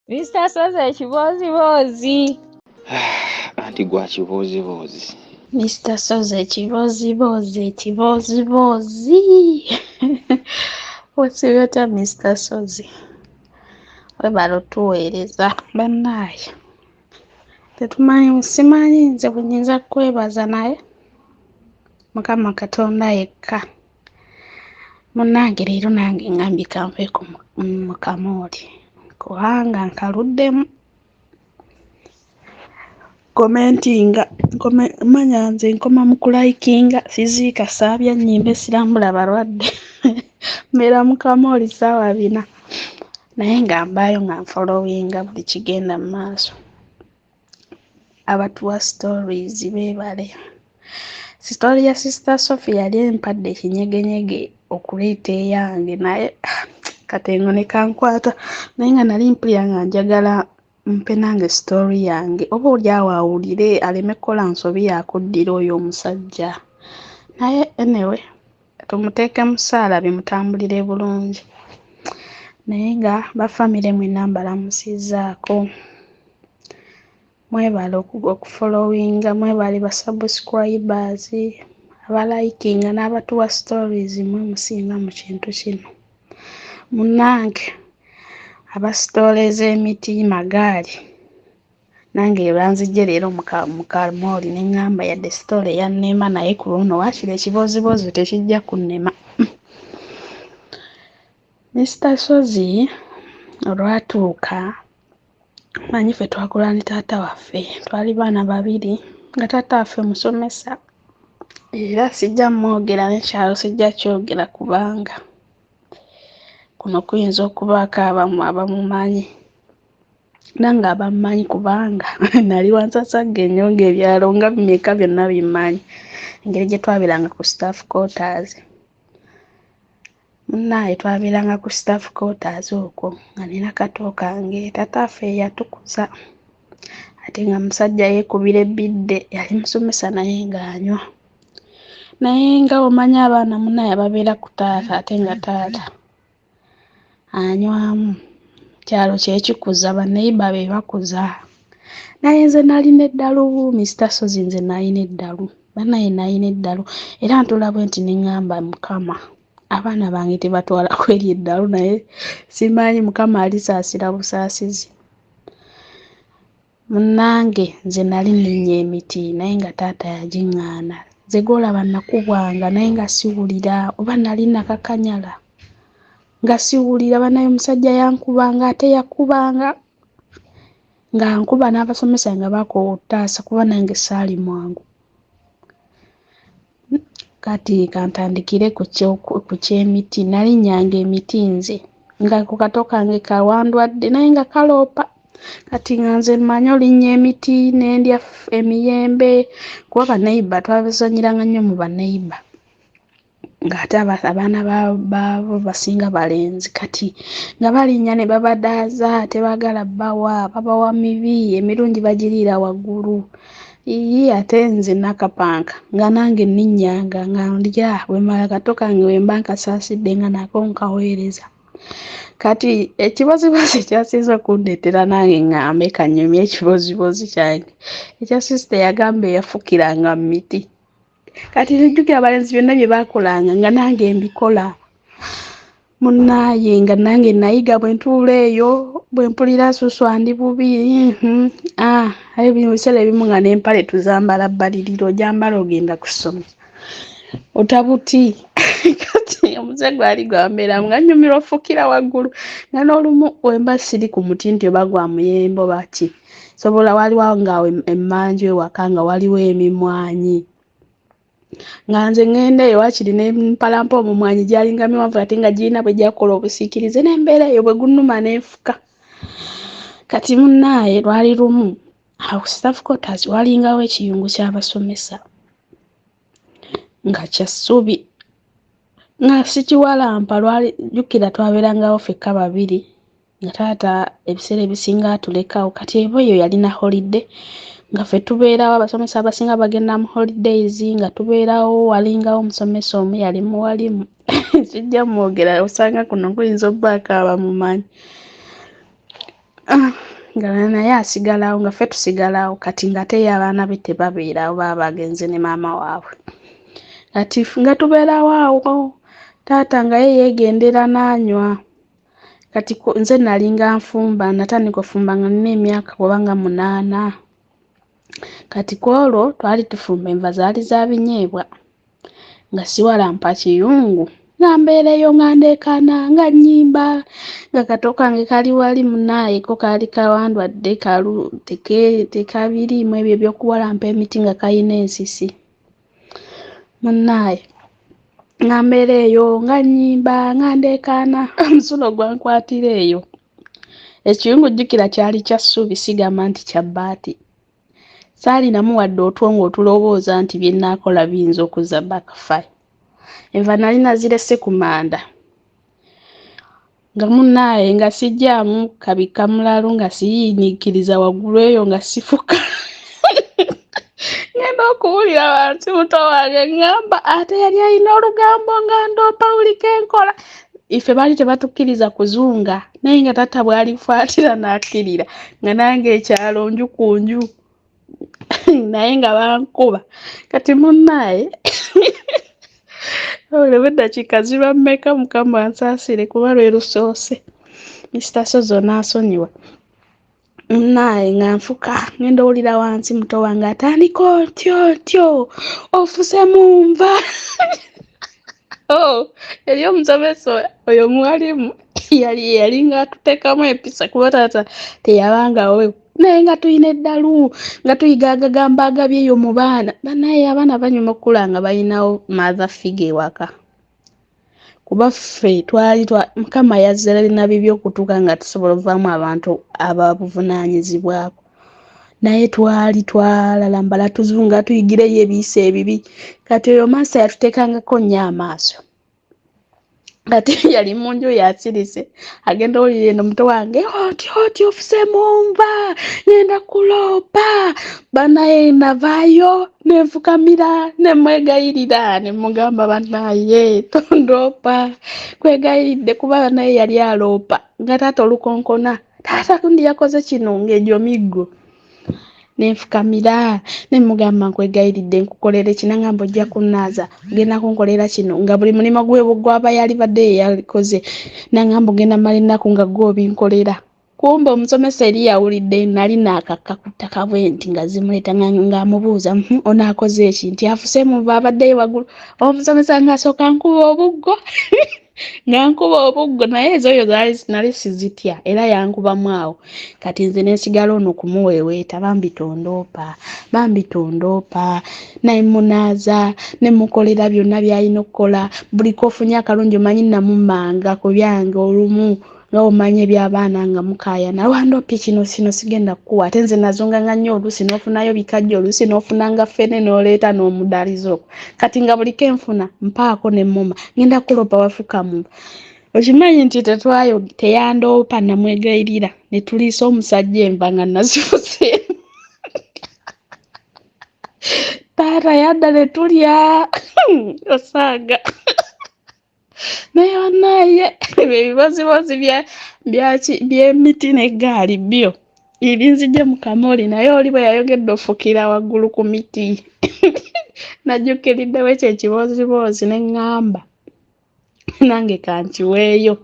Mr. Sozi ekibooziboozi. Anti gwa kibooziboozi. Mr. Sozi ekibooziboozi ekibooziboozi. Wasiibye otya Mr. Sozi? Webale otuweereza bannaaye. Tetumanyi simanyi nze bwe nnyinza kukwebaza naye Mukama Katonda yekka. Munnange leero nange ngambye kanveeko mu kamooli kubanga nkaluddemu. Commentinga manya nze nkoma mu kulikinga siziika saabya nnyimbe sirambula balwadde mbeera mu kamooli ssaawa bina naye nga mbaayo nga nfollowinga buli kigenda mu maaso. Abatuwa stories beebale. Story ya Sister Sophie yali empadde ekinyegenyege okuleeta eyange naye katengo ne kankwata naye nga nali mpulira nga njagala mpe nange story yange oba oli awo awulire aleme kukola nsobi yakuddira oyo omusajja. Naye anyway tumuteeke mu ssaala bimutambulire bulungi. Naye nga ba family mwenna mbalamusizzaako. Mwebale okufollowinga, mwebale ba subscribers, abalikinga n'abatuwa stories mwe musinga mu kintu kino. Munnange aba story z'emiti magaali nange banzijje leero mu kamooli ne ŋŋamba yadde story yannema naye ku luno waakiri ekibooziboozi tekijja kunnema. Mr. Sozi olwatuuka manyi ffe twakula ne taata waffe twali baana babiri nga taata waffe musomesa era sijja mwogera n'ekyalo sijja kyogera kubanga kuno kuyinza okubaako abamu abamumanyi nange abammanyi kubanga nali wansasagge nnyo ng'ebyalo nga bimeka byonna bimmanyi engeri gye twabeeranga ku staff quarters. Munnaaye twabeeranga ku staff quarters okwo nga nina kato kange taata waffe yatukuza ate nga musajja yeekubira ebbidde yali musomesa naye ng'anywa. Naye nga bw'omanyi abaana munnaaye ababeera ku taata ate nga taata anywamu. Kyalo kye kikuza ba neighbour be bakuza. Naye nze nalina eddalu Mr. Sozi nze nalina eddalu bannaaye nalina eddalu era ntuula bwe nti ne ŋŋamba Mukama abaana bange tebatwala kweri eddalu naye simanyi Mukama alisaasira busaasizi. Munnange nze nali nninnya emiti naye nga taata yagiŋŋaana. Nze gw'olaba nakubwanga naye nga siwulira oba nali nakakanyala nga siwulira bannaye omusajja yankubanga ate yakubanga nga nkuba n'abasomesa nga bakoowa ottaasa kuba nange saali mwangu. Kati kantandikire ku ky'emiti nalinnyanga emiti nze nga ku kato kange kawandwadde naye nga kaloopa. Kati nga nze mmanyi olinnya emiti ne ndya emiyembe kuba ba neighbour twazannyiranga nnyo mu ba neighbour ng'ate abaana baabo basinga balenzi kati nga balinnya ne babadaaza tebaagala bbawa babawa mibi emirungi bagiriira waggulu. Ii ate nze nakapanka nga nange nninnyanga nga ndya bwe mmala kato kange bwe mba nkasaasidde nga nako nkaweereza. Kati ekibooziboozi ekyasinze okundeetera nange ŋŋambe kannyumye ekibooziboozi kyange ekya sister eyagamba eyafukiranga mu miti. Kati nzijukira abalenzi byonna bye baakolanga nga nange mbikola. Munnaaye nga nange nayiga bwe ntuula eyo bwe mpulira nsuswa ndi bubi aye mu biseera ebimu nga n'empale tuzambala bbalirira ogyambala ogenda ku ssomero otabuti. Kati omuze gwali gwambeeramu nga nnyumirwa offukira waggulu nga n'olumu bwe mba siri ku muti nti oba gwa muyembe oba ki sobola waliwo nga emmanju ewaka nga waliwo emimwanyi nga nze ŋŋenda eyo waakiri ne mpalampa omumwanyi gyalinga miwanvu ate nga girina bwe gyakola obusiikirize n'embeera eyo bwe gunnuma ne nfuka. Kati munnaaye lwali lumu awo ku staff quarters walingawo ekiyungu ky'abasomesa nga kya ssubi nga sikiwalampa lwali jjukira twabeerangawo ffekka babiri nga taata ebiseera ebisinga atulekawo kati eba eyo yalina holiday nga ffe tubeerawo abasomesa abasinga bagenda mu holidays nga tubeerawo walingawo omusomesa omu yali muwalimu sijja mwogera osanga kuno kuyinza obbaako abamumanyi. Ah, nga naye asigalawo nga ffe tusigalawo kati ng'ate ye abaana be tebabeerawo baba bagenze ne maama waabwe. Kati nga tubeerawo awo taata nga ye yeegendera n'anywa. Kati nze nalinga nfumba, natandika ofumba nga nina emyaka oba nga 8. Kati ku olwo twali tufumba enva zaali za binyeebwa nga siwalampa kiyungu. Nga mbeera eyo nga ndeekaana nga nnyimba nga kato kange kali wali munnaaye ko kaali kawandwadde kalu tekabiriimu ebyo eby'okuwalampa emiti nga kayina ensisi. Munnaaye nga mbeera eyo nga nnyimba nga ndeekaana omusulo gwankwatira eyo. Ekiyungu jjukira kyali kya ssubi sigamba nti kya bbaati. Saalinamu wadde otwongo otulowooza nti bye nnaakola biyinza okuzza backfire. Enva nali nazirese ku manda nga munnaaye nga sijjaamu kabikka mulalu nga siyiiniikiriza waggulu eyo nga sifuka. Ngenda okuwulira wansi muto wange ŋŋamba ate yali alina olugambo nga ndoopa buli kenkola. Ife baali tebatukkiriza kuzunga naye nga taata bw'alifuatira n'akkirira nga nange ekyalo nju ku nju naye nga bankuba. Kati munnaaye olaba eddakiika ziba mmeka Mukama ansaasire kuba lwe lusoose. Mr Ssozi onaasonyiwa. Munnaaye nga nfuka ngenda owulira wansi muto wange atandika otyo otyo ofuse mu nva. Oh, eri omusomesa oyo mwalimu yali yalinga atuteekamu empisa kuba taata teyabangawo naye nga tulina eddalu nga tuyiga agagambo agabi eyo mu baana. Bannaye abaana banyuma okukula nga balinawo mother figure ewaka. Kuba ffe twali Mukama yazze na bibi okutuuka nga tusobola ovaamu abantu ababuvunaanyizibwako. Naye twali twalalambala tuzunga tuyigireyo ebiyisa ebibi. Kati oyo master yatuteekangako nnyo amaaso. Kati yali mu nju yasirise agenda owulira eno muto wange otyo otyo ofuse mu nva ngenda kuloopa. Bannaye navaayo ne nfukamira ne mwegayirira ne mugamba bannaye tondoopa kwegayiridde kuba naye yali aloopa nga taata olukonkona taata gundi yakoze kino ng'egyo miggo. Ne nfukamira ne mugamba nkwegayiridde nkukolere kino n'angamba ojja kunnaaza ogenda kunkolera kino nga buli mulimu gwe gwaba yali badde ye yalikoze n'angamba ogenda mmala ennaku nga ggwe obinkolera. Kumbe omusomesa eri yawulidde nali naakakka ku ttaka bwe nti nga zimuleeta ng'amubuuza ono akoze eki nti afuse mu nva abaddeyo waggulu. Omusomesa ng'asooka nkuba obuggo nga nkuba obuggo naye ezo oyo zaali nali sizitya era yankubamu awo. Kati nze ne nsigala ono kumuweeweeta bambi tondoopa, bambi tondoopa ne mmunaaza ne mmukolera byonna by'alina okukola buli k'ofunye akalungi omanyi namummanga ku byange olumu nga bw'omanyi eby'abaana nga mukaayana wandoopye kino kino sigenda kukuwa ate nze nazunganga nnyo oluusi n'ofunayo bikajjo oluusi n'ofunanga ffene n'oleeta n'omudaaliza okwo. Kati nga buli kenfuna mpaako ne mmuma ngenda kuloopa wafuka mu nva. Okimanyi nti tetwayo teyandoopa namwegayirira ne tuliisa omusajja enva nga nazifuseemu. Taata yadda ne tulya osaaga. Naye bannaaye ebyo ebibozibozi by'emiti n'eggaali byo ebinzigye mu kamooli naye oli bwe yayogedde ofukira waggulu ku miti najjukiriddewo ekyo ekiboziboozi ne ŋŋamba nange kankiweeyo.